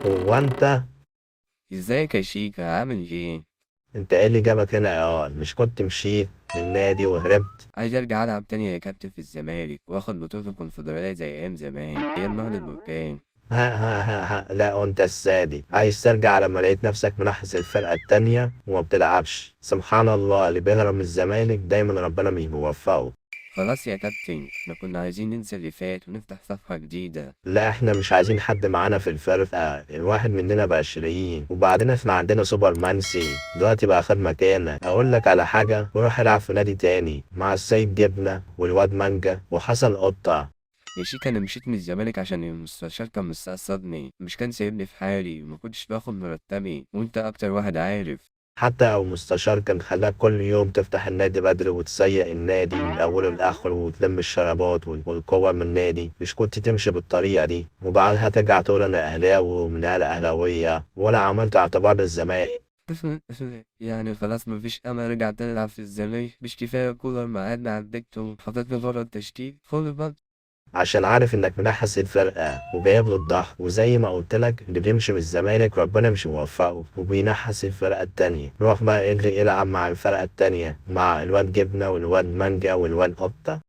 هو انت؟ ازيك يا شيكا، عامل ايه؟ انت ايه اللي جابك هنا يا واد؟ مش كنت مشيت من النادي وهربت؟ عايز ارجع العب تاني يا كابتن في الزمالك، واخد بطولة الكونفدرالية زي ايام زمان، ايام نهضة بركان. ها ها ها ها، لا انت السادي عايز ترجع لما لقيت نفسك منحس الفرقة التانية وما بتلعبش. سبحان الله، اللي بيهرب من الزمالك دايما ربنا مش بيوفقه. خلاص يا كابتن، احنا كنا عايزين ننسى اللي فات ونفتح صفحة جديدة. لا، احنا مش عايزين حد معانا في الفرقة، الواحد مننا بقى 20، وبعدين احنا عندنا سوبر مانسي دلوقتي بقى خد مكانك. اقول لك على حاجة، وروح العب في نادي تاني مع السيد جبنة والواد مانجا وحسن قطة. يا شيكا، انا مشيت من الزمالك عشان المستشار كان مستقصدني، مش كان سايبني في حالي وما كنتش باخد مرتبي، وانت اكتر واحد عارف. حتى لو مستشار كان خلاك كل يوم تفتح النادي بدري وتسيق النادي من أوله لآخره وتلم الشرابات والكور من النادي، مش كنت تمشي بالطريقة دي وبعدها ترجع تقول أنا أهلاوي ومن عيلة أهلاوية ولا عملت اعتبار للزمالك؟ يعني خلاص مفيش امل ارجع تاني العب في الزمالك؟ مش كفاية كولر معانا على الدكة وحطيتني بره التشكيل خد. عشان عارف إنك منحس الفرقة وجايب له الضغط، وزي ما قلت لك اللي بيمشي من الزمالك ربنا مش موفقه وبينحس الفرقة التانية. روح بقى اجري العب مع الفرقة التانية مع الواد جبنة والواد مانجا والواد قطة.